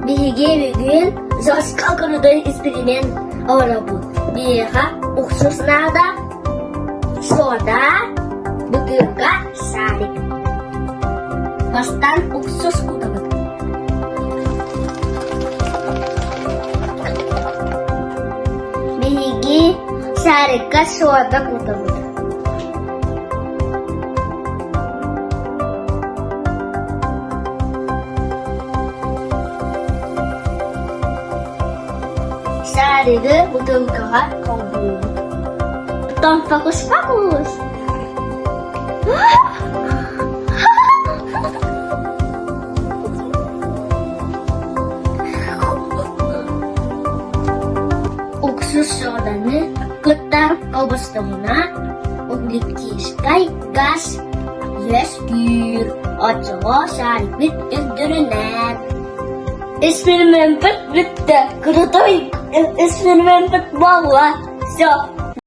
Биһиги бүгүн жестко крутой эксперимент оҥоробут. Биһиэхэ уксус наада, сода, бытыылка, шарик. Бастаан уксус кутабыт. Биһиги шарикка сода кутабыт. Шаригы бутылкаҕа холбуубут. Оттон фокус-фокус! Уксус соданы кытта холбостоҕуна углекислай газ үөскүүр, оччоҕо шарикпыт үрдүрүнэн. Экспериментпыт бүттэ, крутой экспериментпыт буолла. Все.